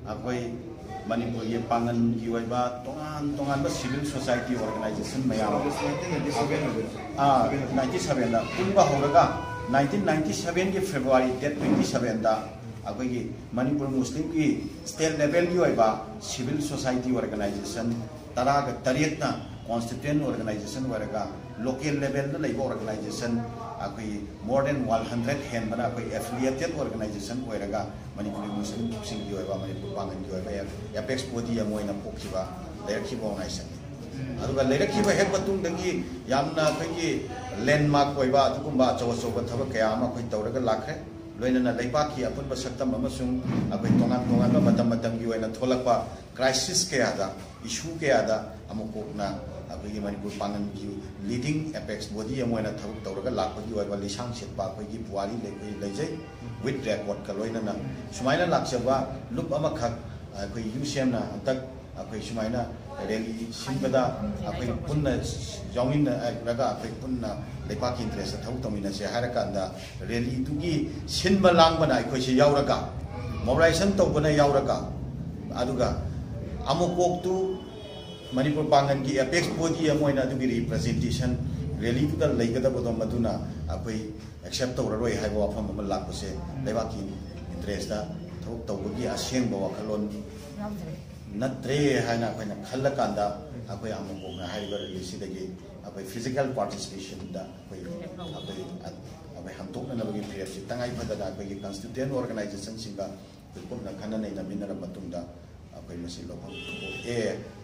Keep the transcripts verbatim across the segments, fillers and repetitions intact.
ꯑꯩꯈꯣꯏ ꯃꯅꯤꯄꯨꯔꯒꯤ ꯄꯥꯡꯒꯜꯒꯤ ꯑꯣꯏꯕ ꯇꯣꯉꯥꯟ ꯇꯣꯉꯥꯟꯕ civil society organization ꯃꯌꯥꯝ, ꯑꯥ, ꯅꯥꯏꯟꯇꯤ ꯁꯚꯦꯟꯗ ꯄꯨꯟꯕ ꯍꯧꯔꯒ, ꯅꯥꯏꯟꯇꯤꯟ ꯅꯥꯏꯟꯇꯤ ꯁꯚꯦꯟꯒꯤ February date twenty sevenꯗ ꯑꯩꯈꯣꯏꯒꯤ ꯃꯅꯤꯄꯨꯔ ꯃꯨꯁꯂꯤꯝꯒꯤ state levelꯒꯤ ꯑꯣꯏꯕ civil society organization ꯇꯔꯥꯒ ꯇꯔꯦꯠꯅ constituent organization ꯑꯣꯏꯔꯒ, local levelꯗ ꯂꯩꯕ organization ꯑꯩꯈꯣꯏ more than one hundred ꯍꯦꯟꯕꯅ ꯑꯩꯈꯣꯏ affiliated organization ꯑꯣꯏꯔꯒ ꯃꯅꯤꯄꯨꯔꯤ ꯃꯨꯁꯂꯤꯝꯁꯤꯡꯒꯤ ꯑꯣꯏꯕ, ꯃꯅꯤꯄꯨꯔ ꯄꯥꯡꯒꯜꯒꯤ ꯑꯣꯏꯕ apex body ꯑꯃ ꯑꯣꯏꯅ ꯄꯣꯛꯈꯤꯕ, ꯂꯩꯔꯛꯈꯤꯕ organizationꯅꯤ꯫ ꯑꯗꯨꯒ ꯂꯩꯔꯛꯈꯤꯕ ꯍꯦꯛ ꯃꯇꯨꯡꯗꯒꯤ ꯌꯥꯝꯅ ꯑꯩꯈꯣꯏꯒꯤ landmark ꯑꯣꯏꯕ ꯑꯗꯨꯒꯨꯝꯕ ꯑꯆꯧ ꯑꯆꯧꯕ ꯊꯕꯛ ꯀꯌꯥ ꯑꯃ ꯑꯩꯈꯣꯏ ꯇꯧꯔꯒ ꯂꯥꯛꯈ꯭ꯔꯦ꯫ ꯂꯣꯏꯅꯅ ꯂꯩꯕꯥꯛꯀꯤ ꯑꯄꯨꯟꯕ ꯁꯛꯇꯝ ꯑꯃꯁꯨꯡ ꯑꯩꯈꯣꯏ ꯇꯣꯉꯥꯟ ꯇꯣꯉꯥꯟꯕ ꯃꯇꯝ ꯃꯇꯝꯒꯤ ꯑꯣꯏꯅ ꯊꯣꯛꯂꯛꯄ crisis ꯀꯌꯥꯗ, issue ꯀꯌꯥꯗ ꯑꯃꯨꯛ ꯀꯣꯛꯅ ꯑꯩꯈꯣꯏꯒꯤ ꯃꯅꯤꯄꯨꯔ ꯄꯥꯡꯒꯜꯒꯤ leading apex body ꯑꯃ ꯑꯣꯏꯅ ꯊꯕꯛ ꯇꯧꯔꯒ ꯂꯥꯛꯄꯒꯤ ꯑꯣꯏꯕ ꯂꯤꯁꯥꯡ ꯁꯤꯠꯄ ꯑꯩꯈꯣꯏꯒꯤ ꯄꯨꯋꯥꯔꯤ ꯂꯩ-, ꯑꯩꯈꯣꯏ ꯂꯩꯖꯩ, with recordꯀ ꯂꯣꯏꯅꯅ꯫ ꯁꯨꯃꯥꯏꯅ ꯂꯥꯛꯆꯕ ꯂꯨꯞ ꯑꯃꯈꯛ ꯑꯩꯈꯣꯏ ꯌꯨ ꯁꯤ ꯑꯦꯝꯅ ꯍꯟꯗꯛ ꯑꯩꯈꯣꯏ ꯁꯨꯃꯥꯏꯅ rally ꯁꯤꯟꯕꯗ ꯑꯩꯈꯣꯏ ꯄꯨꯟꯅ ꯌꯥꯎꯃꯤꯟꯅꯔꯒ ꯑꯩꯈꯣꯏ ꯄꯨꯟꯅ ꯂꯩꯕꯥꯛꯀꯤ interestꯇ ꯊꯕꯛ ꯇꯧꯃꯤꯟꯅꯁꯦ ꯍꯥꯏꯔꯀꯥꯟꯗ rallyꯗꯨꯒꯤ ꯁꯤꯟꯕ ꯂꯥꯡꯕꯅ ꯑꯩꯈꯣꯏꯁꯦ ꯌꯥꯎꯔꯒ, mobilization ꯇꯧꯕꯅ ꯌꯥꯎꯔꯒ, ꯑꯗꯨꯒ ꯑꯃꯨꯛꯀꯣꯛꯇꯨ ꯃꯅꯤꯄꯨꯔ ꯄꯥꯡꯒꯜꯒꯤ apex body ꯑꯃ ꯑꯣꯏꯅ ꯑꯗꯨꯒꯤ representation rallyꯗꯨꯗ ꯂꯩꯒꯗꯕꯗꯣ ꯃꯗꯨꯅ ꯑꯩꯈꯣꯏ accept ꯇꯧꯔꯔꯣꯏ ꯍꯥꯏꯕ ꯋꯥꯐꯝ ꯑꯃ ꯂꯥꯛꯄꯁꯦ ꯂꯩꯕꯥꯛꯀꯤ interestꯇ ꯊꯕꯛ ꯇꯧꯕꯒꯤ ꯑꯁꯦꯡꯕ ꯋꯥꯈꯜꯂꯣꯟ ꯅꯠꯇ꯭ꯔꯦ ꯍꯥꯏꯅ ꯑꯩꯈꯣꯏꯅ ꯈꯜꯂꯀꯥꯟꯗ ꯑꯩꯈꯣꯏ ꯑꯃꯨꯛꯀꯣꯛꯅ ꯍꯥꯏꯔꯤꯕ rallyꯁꯤꯗꯒꯤ ꯑꯩꯈꯣꯏ physical participationꯗ ꯑꯩꯈꯣꯏ, ꯑꯩꯈꯣꯏ, ꯑꯩꯈꯣꯏ ꯍꯟꯗꯣꯛꯅꯅꯕꯒꯤ ꯐꯤꯔꯦꯞꯁꯤ ꯇꯉꯥꯏ ꯐꯗꯅ ꯑꯩꯈꯣꯏꯒꯤ constituent organizationꯁꯤꯡꯒ ꯑꯩꯈꯣꯏ ꯀꯨꯞꯅ ꯈꯟꯅ ꯅꯩꯅꯃꯤꯟꯅꯔꯕ ꯃꯇꯨꯡꯗ ꯑꯩꯈꯣꯏ ꯃꯁꯤ ꯂꯧꯐꯝ ꯊꯣꯛꯑꯦ,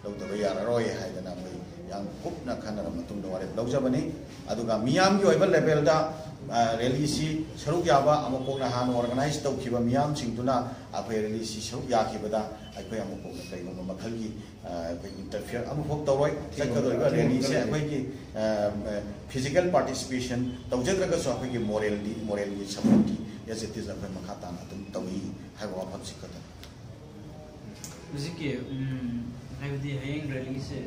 ꯂꯧꯗꯕ ꯌꯥꯔꯔꯣꯏ ꯍꯥꯏꯗꯅ ꯑꯩꯈꯣꯏ ꯌꯥꯝ ꯀꯨꯞꯅ ꯈꯟꯅꯔꯕ ꯃꯇꯨꯡꯗ ꯋꯥꯔꯦꯞ ꯂꯧꯖꯕꯅꯤ꯫ ꯑꯗꯨꯒ ꯃꯤꯌꯥꯝꯒꯤ ꯑꯣꯏꯕ levelꯗ, ꯑ, rallyꯁꯤ ꯁꯔꯨꯛ ꯌꯥꯕ ꯑꯃꯨꯛꯀꯣꯛꯅ ꯍꯥꯟꯅ organize ꯇꯧꯈꯤꯕ ꯃꯤꯌꯥꯝꯁꯤꯡꯗꯨꯅ ꯑꯩꯈꯣꯏ rallyꯁꯤ ꯁꯔꯨꯛ ꯌꯥꯈꯤꯕꯗ ꯑꯩꯈꯣꯏ ꯑꯃꯨꯛꯀꯣꯛꯅ ꯀꯔꯤꯒꯨꯝꯕ ꯃꯈꯜꯒꯤ, ꯑ, ꯑꯩꯈꯣꯏ interfere ꯑꯃꯐꯥꯎ ꯇꯧꯔꯣꯏ꯫ ꯆꯠꯀꯗꯧꯔꯤꯕ rallyꯁꯦ ꯑꯩꯈꯣꯏꯒꯤ, ꯑ, physical participation ꯇꯧꯖꯗ꯭ꯔꯒꯁꯨ ꯑꯩꯈꯣꯏꯒꯤ morally, moralꯒꯤ supportꯀꯤ as it is ꯑꯩꯈꯣꯏ ꯃꯈꯥ ꯇꯥꯅ ꯑꯗꯨꯝ ꯇꯧꯏ ꯍꯥꯏꯕ ꯋꯥꯐꯝꯁꯤ ꯈꯛꯇꯅꯤ꯫ ꯍꯧꯖꯤꯛꯀꯤ, ꯎꯝ, ꯍꯥꯏꯕꯗꯤ ꯍꯌꯦꯡ rallyꯁꯦ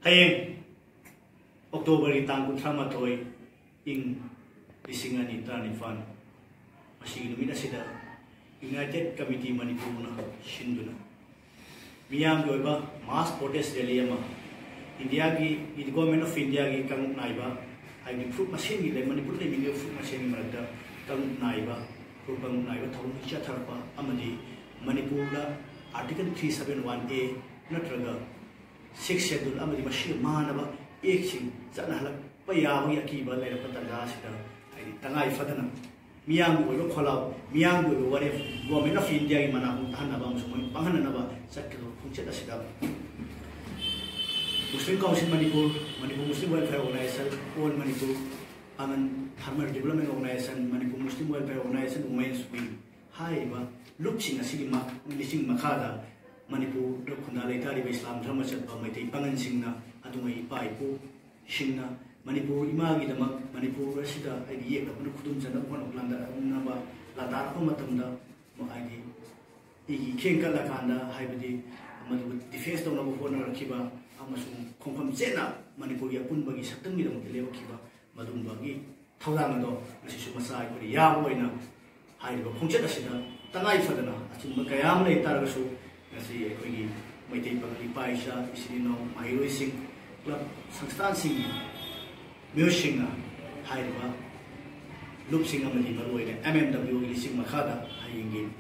ꯍꯌꯦꯡ Octoberꯒꯤ ꯇꯥꯡ ꯀꯨꯟꯊ꯭ꯔꯥ ꯃꯥꯊꯣꯏ, ꯏꯪ ꯂꯤꯁꯤꯡ ꯑꯅꯤ ꯇꯔꯥꯅꯤꯄꯥꯟ, ꯃꯁꯤꯒꯤ ꯅꯨꯃꯤꯠ ꯑꯁꯤꯗ United Committee ꯃꯅꯤꯄꯨꯔꯅ ꯁꯤꯟꯗꯨꯅ ꯃꯤꯌꯥꯝꯒꯤ ꯑꯣꯏꯕ mass protest rally ꯑꯃ, ꯏꯟꯗꯤꯌꯥꯒꯤ, Government of Indiaꯒꯤ ꯀꯥꯡꯂꯨꯞ ꯅꯥꯏꯕ, ꯍꯥꯏꯕꯗꯤ ꯐꯨꯔꯨꯞ ꯃꯁꯦꯟꯒꯤ ꯂꯩ, ꯃꯅꯤꯄꯨꯔꯗ ꯂꯩꯃꯤꯟꯅꯕ ꯐꯨꯔꯨꯞ ꯃꯁꯦꯟꯒꯤ ꯃꯔꯛꯇ ꯀꯥꯡꯂꯨꯞ ꯅꯥꯏꯕ, ꯐꯨꯔꯨꯞ ꯀꯥꯡꯂꯨꯞ ꯅꯥꯏꯕ ꯊꯧꯔꯝ ꯆꯠꯊꯔꯛꯄ ꯑꯃꯗꯤ ꯃꯅꯤꯄꯨꯔꯗ Article three seven one A ꯅꯠꯇ꯭ꯔꯒ Sixth Schedule ꯑꯃꯗꯤ ꯃꯁꯤꯒ ꯃꯥꯟꯅꯕ actꯁꯤꯡ ꯆꯠꯅꯍꯜꯂꯛꯄ ꯌꯥꯕꯒꯤ ꯑꯀꯤꯕ ꯂꯩꯔꯛꯄ ꯇꯥꯟꯖꯥ ꯑꯁꯤꯗ, ꯍꯥꯏꯗꯤ, ꯇꯉꯥꯏ ꯐꯗꯅ ꯃꯤꯌꯥꯝꯒꯤ ꯑꯣꯏꯕ ꯈꯣꯜꯂꯥꯎ, ꯃꯤꯌꯥꯝꯒꯤ ꯑꯣꯏꯕ ꯋꯥꯔꯦꯞ, Government of Indiaꯒꯤ ꯃꯅꯥꯀꯣꯡ ꯇꯥꯍꯟꯅꯕ ꯑꯃꯁꯨꯡ ꯃꯣꯏ ꯄꯥꯡꯍꯟꯅꯅꯕ ꯆꯠꯀꯗꯕ ꯈꯣꯡꯆꯠ ꯑꯁꯤꯗ Muslim Council Manipur, Manipur Muslim Welfare Organization, All Manipur, Pagan Farmer Development Organization, Manipur Muslim Welfare Organization, Women's Wing ꯍꯥꯏꯔꯤꯕ ꯂꯨꯞꯁꯤꯡ ꯑꯁꯤꯒꯤ ꯃꯥ-, ꯂꯤꯁꯤꯡ ꯃꯈꯥꯗ ꯃꯅꯤꯄꯨꯔꯗ ꯈꯨꯟꯗꯥ ꯂꯩꯇꯥꯔꯤꯕ ꯏꯁꯂꯥꯝ ꯙꯔꯃ ꯆꯠꯄ ꯃꯩꯇꯩ ꯄꯥꯉꯟꯁꯤꯡꯅ ꯑꯗꯨꯉꯩ ꯏꯄꯥ ꯏꯄꯨꯁꯤꯡꯅ ꯃꯅꯤꯄꯨꯔ ꯏꯃꯥꯒꯤꯗꯃꯛ, ꯃꯅꯤꯄꯨꯔ ꯑꯁꯤꯗ ꯑꯩꯒꯤ ꯌꯦꯛꯅꯕꯅ ꯈꯨꯗꯨꯝ ꯆꯟꯅꯕ ꯍꯣꯠꯅꯕ, ꯂꯥꯟꯗꯥ-, ꯍꯣꯠꯅꯕ ꯂꯥꯟꯗꯥꯔꯛꯄ ꯃꯇꯝꯗ, ꯍꯥꯏꯗꯤ, ꯑꯩꯒꯤ ꯏꯈꯦꯡ ꯀꯠꯂꯀꯥꯟꯗ, ꯍꯥꯏꯕꯗꯤ, ꯃꯗꯨꯕꯨ defence ꯇꯧꯅꯕ ꯍꯣꯠꯅꯔꯛꯈꯤꯕ ꯑꯃꯁꯨꯡ ꯈꯣꯡꯐꯝ ꯆꯦꯠꯅ ꯃꯅꯤꯄꯨꯔꯒꯤ ꯑꯄꯨꯟꯕꯒꯤ ꯁꯛꯇꯝꯒꯤꯗꯃꯛꯇ ꯂꯦꯞꯄꯛꯈꯤꯕ ꯃꯗꯨꯒꯨꯝꯕꯒꯤ ꯊꯧꯗꯥꯡ ꯑꯗꯣ ꯉꯁꯤꯁꯨ ꯃꯆꯥ ꯑꯩꯈꯣꯏꯅ ꯌꯥꯕ ꯑꯣꯏꯅ ꯍꯥꯏꯔꯤꯕ ꯈꯣꯡꯆꯠ ꯑꯁꯤꯗ ꯇꯉꯥꯏ ꯐꯗꯅ ꯑꯆꯤꯟꯕ ꯀꯌꯥ ꯑꯃ ꯂꯩ ꯇꯥꯔꯒꯁꯨ, ꯉꯁꯤ ꯑꯩꯈꯣꯏꯒꯤ ꯃꯩꯇꯩ ꯄꯥꯉꯜ ꯏꯄꯥ ꯏꯆꯥ, ꯏꯆꯤꯜ ꯏꯅꯥꯎ, ꯃꯍꯩꯔꯣꯏꯁꯤꯡ, club, ꯁꯪꯁꯊꯥꯟꯁꯤꯡꯒꯤ ꯃꯤꯑꯣꯏꯁꯤꯡꯅ ꯍꯥꯏꯔꯤꯕ ꯂꯨꯞꯁꯤꯡ ꯑꯃꯗꯤ ꯃꯔꯨꯑꯣꯏꯅ M M W ꯒꯤ ꯂꯤꯁꯤꯡ ꯃꯈꯥꯗ ꯍꯌꯦꯡꯒꯤ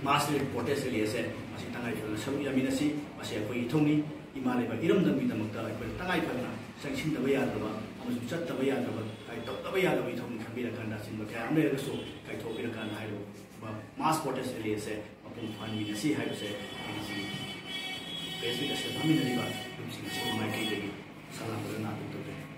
mass protest rally ꯑꯁꯦ ꯃꯁꯤ ꯇꯉꯥꯏ ꯐꯗꯅ ꯁꯔꯨꯛ ꯌꯥꯃꯤꯟꯅꯁꯤ꯫ ꯃꯁꯤ ꯑꯩꯈꯣꯏꯒꯤ ꯏꯊꯧꯅꯤ꯫ ꯏꯃꯥ ꯂꯩꯕꯥꯛ ꯏꯔꯝꯗꯝꯒꯤꯗꯃꯛꯇ ꯑꯩꯈꯣꯏꯅ ꯇꯉꯥꯏ ꯐꯗꯅ ꯆꯪꯁꯤꯟꯗꯕ ꯌꯥꯗ꯭ꯔꯕ ꯑꯃꯁꯨꯡ ꯆꯠꯇꯕ ꯌꯥꯗ꯭ꯔꯕ, ꯍꯥꯏ, ꯇꯧꯗꯕ ꯌꯥꯗꯕ ꯏꯊꯧꯅꯤ ꯈꯟꯕꯤꯔꯀꯥꯟꯗ, ꯑꯆꯤꯟꯕ ꯀꯌꯥ ꯑꯃ ꯂꯩꯔꯒꯁꯨ ꯀꯥꯏꯊꯣꯛꯄꯤꯔꯀꯥꯟꯗ ꯍꯥꯏꯔꯤꯕ mass protest rally ꯑꯁꯦ ꯃꯄꯨꯡ ꯐꯥꯍꯟꯃꯤꯟꯅꯁꯤ ꯍꯥꯏꯕꯁꯦ ꯑꯩ ꯉꯁꯤꯒꯤ press meet ꯑꯁꯤꯗ ꯐꯝꯃꯤꯟꯅꯔꯤꯕ ꯂꯨꯞꯁꯤꯡ ꯑꯁꯤꯒꯤ ꯃꯥꯏꯀꯩꯗꯒꯤ ꯁꯂꯥꯝ ꯐꯖꯅ ꯑꯗꯨꯝ ꯇꯧꯖꯔꯤ꯫